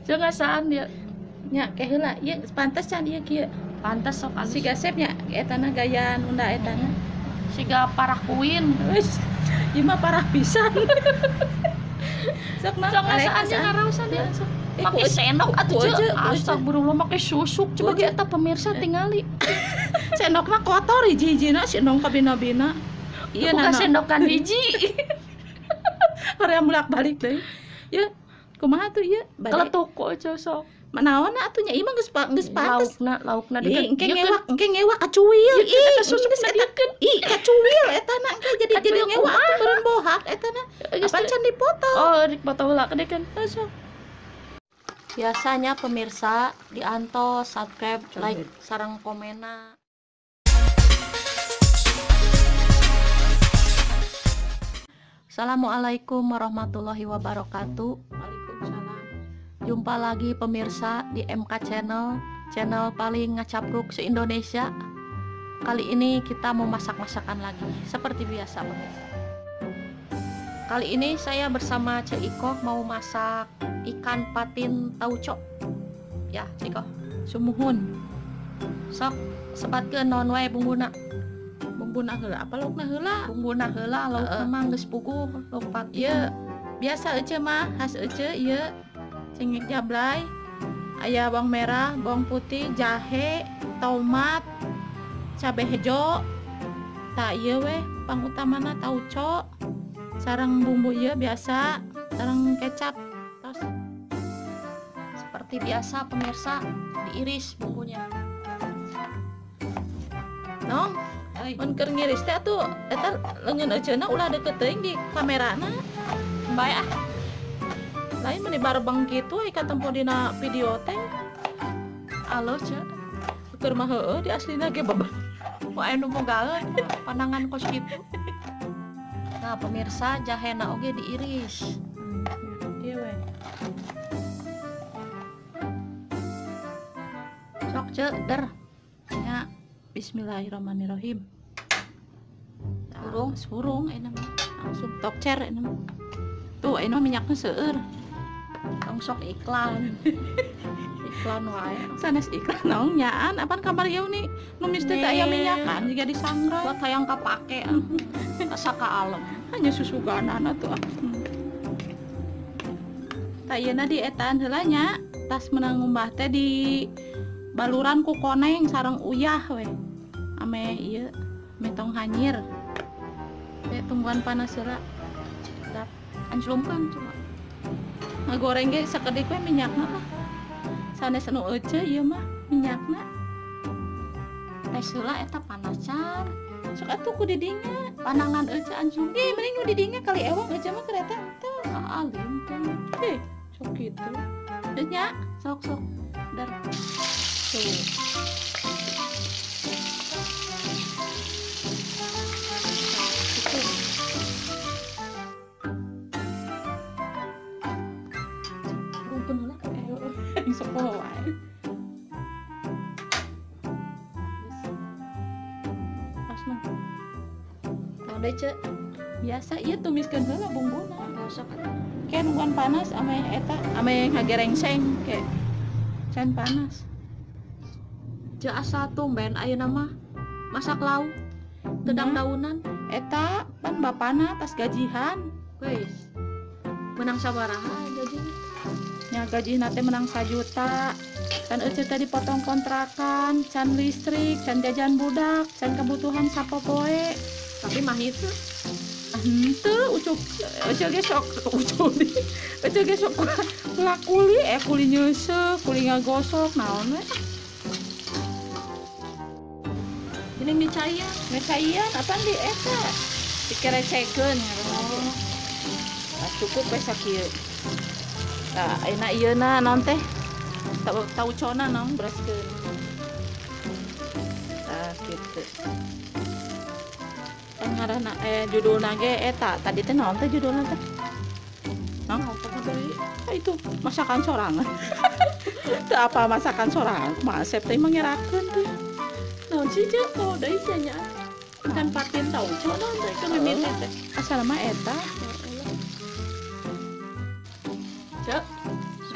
Ceu ngasaan ya. Nya ke heula ieu pantes can ieu kieu. Pantes sok alus. Siga sep nya etana gaya nunda etana. Siga parah kuin. Wis. Ieu mah parah pisan. Sok mah Sok ngasaan nya ngarausan ya. Make sendok atuh ceu. Astagfirullah make susuk coba ge eta pemirsa tingali. Sendokna kotor hiji-hijina si endong kabina-bina. Ieu bukan sendokan hiji. Hoream bolak-balik deui. Ieu kumaha tuh ieu? Keletuk kok ceu sok. Manaon atuh nya ieu mah geus pantes. Laukna engke ngewak kacuil. Ih, eta susukna diekeun. Ih, kacuil eta na engke jadi ngewak atuh meureun bohak eta na. Apan can dipoto. Oh, dipoto heula kedekeun. Sok. Biasanya pemirsa diantos subscribe, like, sareng komena. Assalamualaikum warahmatullahi wabarakatuh. Waalaikumsalam. Jumpa lagi pemirsa di MK Channel, channel paling ngacapruk se-Indonesia. Kali ini kita mau masak-masakan lagi, seperti biasa pemirsa. Kali ini saya bersama Ceu Ikoh mau masak ikan patin tauco. Ya, Ceu Ikoh. Sumuhun. Sok sebatkeun naon wae bumbuna. Bumbuna heula apa laukna heula? Bumbuna heula laukna mah geus puguh lauk patin. Ieu biasa ece mah khas ece ieu cengek jablay, aya bawang merah, bawang putih, jahe, tomat, cabe hejo. Tah ieu weh pangutamana tauco. Sareng bumbu ieu biasa, sareng kecap. Tos. Seperti biasa pemirsa, diiris bumbunya. Nong, mun keur ngiris teh atuh eta leungeun euceuna ulah deukeut teuing di kamerana. Bae ah. Lain meni barbeng kitu ai katempo dina video teh. Alus ceu. Keur mah heueuh di aslina ge babah. Wah anu bogaeun pandangan kos kitu. Nah pemirsa jahena oge diiris. Ieu we. Sok ceu der. Nya bismillahirrahmanirrahim. Hurung, hurung enak mah. Langsung tokcer enak mah. Tuh enak minyaknya seueur. Tong sok iklan. Iklan wae. Sanes iklan naon nyaan apan kamar ieu nih numis teh aya minyakan jiga disangrai. Buat hayang kapake. Asa ka alem. Hanya susuganan atuh ah. Tah ieuna di etaan heula nya tas meunang ngumbah teh di baluran ku koneng sareng uyah weh. Ame ieu metong hanyir. Teh tungguan panas heula. Sedap. Anclumkeun coba. Ngagoreng ge sakedik we minyakna lah. Sanes anu euceu ieu mah minyakna. Tes heula eta panas can. Sok atuh ku didinya. Panangan euceu anclum. Ih, mending nu didinya kali ewang euceu mah kereta henteu. Ah, alim teh. Ih, sok kitu. Geus nya, sok-sok. Der. Tuh. Sepoh wae. Pas mah. Tah deui ceu. Biasa ieu tumiskeun heula bumbuna. Sok atuh. Ke nungguan panas ame eta, ame ngagerengseng ke. Can panas. Ceu asa tumben ayeuna mah masak lauk. Teu dang-daunan. Eta pan bapana tas gajihan. Geus. Menang sabaraha gajina? Nya gajina teh menang 1 juta. Can euceu teh dipotong kontrakan, can listrik, can jajan budak, can kebutuhan sapopoe. Tapi mah itu henteu ucuk euceu ge sok ucuk di. Euceu ge sok kula kuli, kuli nyeuseuh, kuli ngagosok naon we. Geuning dicaian, ngecaian apaan di eta? Dikerecekeun ngaranna ge. Nah, cukup we sakieu. Tah, ayeuna ieuna naon teh? Taucona naon beraskeun. Tah kitu. Ngaranna judulna ge eta tadi teh naon teh judulna teh? Naon apa deui? Ah itu masakan sorangan. Teu apa masakan sorangan, kumaha asep teh mangerakeun teh. Naon sih ceu poho deui sia nya. Ikan patin tauco naon teh keur mimiti teh. Asal mah eta. Ceu.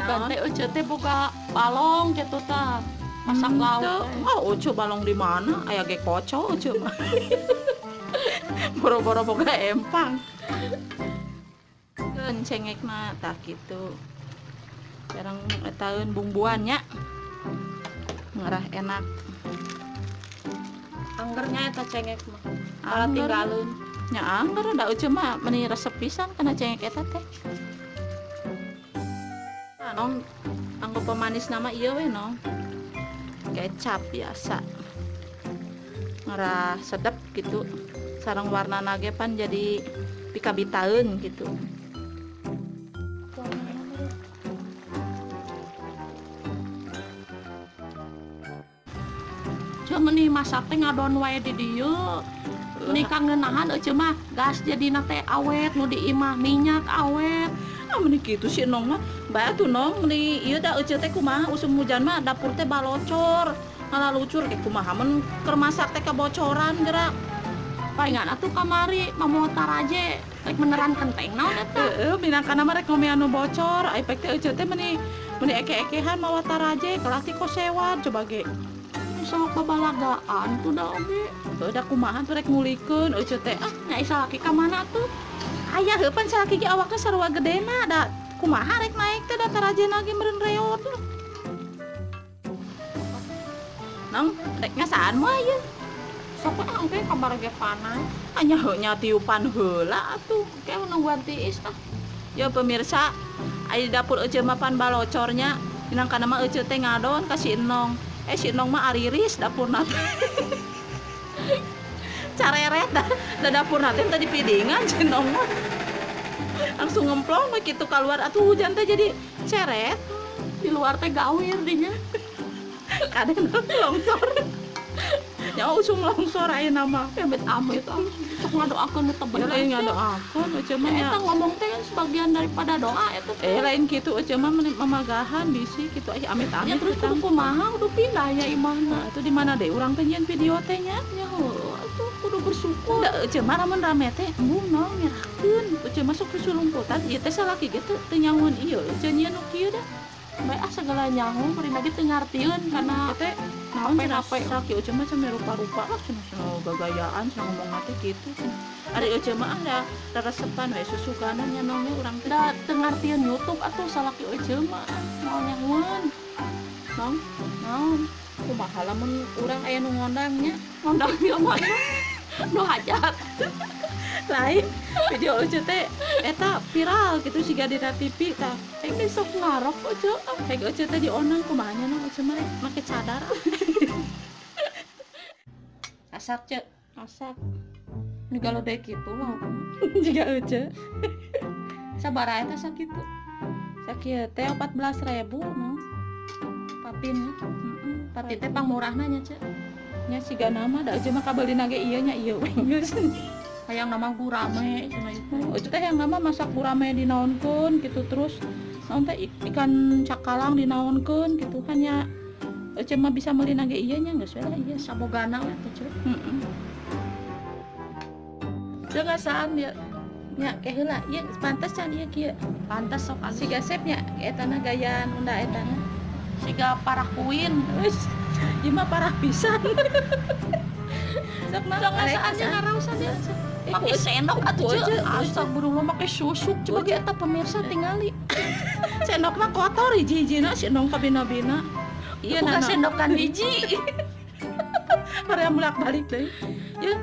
Sugan teh Ece teh boga balong gitu tah. Masak lauk. Oh, Ece balong di mana? Aya ge koco Ece mah. Boro-boro boga empang. Keun cengekna tah kitu. Sareng etaeun bumbuan nya. Ngarah enak. Anggernya eta cengek mah. Kalau tinggalin nya angger da Ece mah meuni resep pisan kana cengek eta teh. Nah, nong anggo pemanis nama ieu we nong. Kecap biasa. Ngarah sedep gitu. Sareng warna nage pan jadi pikabitaeun gitu. Ceu meuni masak teh ngadon wae di dieu. Meuni kangenahan Ece mah gas jadina teh awet nu di imah minyak awet. Ah meuni kitu si Nong mah. Bae atuh Nong meuni ieu da Ece teh kumaha usum hujan mah dapur teh balocor. Ngalalucur ke kumaha mun keur masak teh kebocoran gerak. Palingan atuh kamari mamoho taraje rek meneran kenteng naon eta. Heeh, minangkana mah rek ngomean nu bocor. Ai pek teh Ece teh meuni eke-ekehan mawa taraje kelah ti kosewan coba ge. Sok babalagaan tuh da oge. Heuh da kumaha tuh rek ngulikeun Ece teh. Ah, nya salaki ka mana tuh? Aya heuh pan salaki ge awakna sarua gedena da kumaha rek naik teh da tarajena ge meureun reot. Nong, rek ngasaan moal ieu? Sok we engke kabar ge panas. Anya heuh nya tiupan heula atuh. Engke nungguan tiis ah. Ya pemirsa, aya di dapur Ece mah pan balocornya. Minangkana mah Ece teh ngadon ka si Nong. Si Nong mah ariris dapurna teh. Careret da dapurna teh tadi pidingan si Nong mah. Langsung ngemplong we kitu keluar atuh hujan teh jadi ceret. Di luar teh gawir dinya. Kadang longsor. Nya usum longsor ayeuna mah. Amit-amit ah. Sok ngadoakeun nu teu bener. Lain ngadoakeun Ece mah nya. Eta ngomong teh kan sebagian daripada doa eta teh. Lain kitu Ece mah mamagahan bisi kitu ih amit-amit. Ya terus kudu kumaha kudu pindah ya imahna. Atuh di mana deui urang teh nyieun video teh nya? Nya heuh atuh kudu bersyukur. Da Ece mah lamun rame teh embung naon nyerahkeun. Ece mah sok susulumputan ieu teh salaki ge teu nyahoeun ieu Ece nyieun nu kieu da. Bae ah segala nyaho bari lagi teu ngartieun kana teh naon cenah salaki Ece mah cenah rupa-rupa lah cenah gagayaan cenah ngomongna teh kitu cenah. Ari Ece mah da resepan we susuganan nya nong urang teh. Da teu ngartieun YouTube atuh salaki Ece mah moal nyahoeun. Nong, naon? Kumaha lamun urang aya nu ngondang nya? Ngondang di mana? Nu hajat. Lain video Ece teh eta viral gitu siga dina TV tah. Ini sok ngarok Ece. Rek Ece teh dionang kumaha nya nong Ece mah make cadar. Asak ce, asak. Ini galode kitu lah. Jiga Ece. Sabaraha eta sakitu? Sakieu teh 14.000 nong. Patin. Heeh. Patin teh pangmurahna nya ce. Nya siga nama da Ece mah kabeulina ge ieu nya ieu we geus. Hayang nama gurame cenah itu. Ece teh yang nama masak gurame dinaonkeun gitu terus naon teh ikan cakalang dinaonkeun gitu kan nya. Ece mah bisa meuli na ge ieu nya geus we lah ieu sabogana we teh ce. Heeh. Teu ngasaan ya. Nya ke heula ieu pantes can ieu kieu. Pantes sok siga sep nya etana gaya nunda etana. Siga parah kuin. Wis ieu mah parah pisan. Sok ngasaan nya ngarausan ya. Make sendok atuh ce. Astagfirullah make susuk coba ge eta pemirsa tingali. Sendokna kotor hiji-hijina si Nong kabina-bina. Ieu bukan sendokan hiji. Hoream bolak-balik deui. Ye,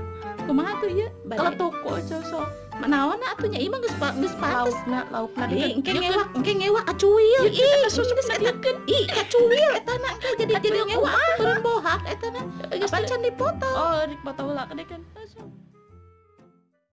kumaha tuh ieu? Keletuk Ece sok. Manaon atuh nya ieu mah geus pantes. Laukna engke ngewa kacuil. Ih, susuk eta ih kacuil eta na engke jadi ngewa atuh turun bohak eta na. Apaan can dipoto? Oh, dipoto heula kade kan. Sok.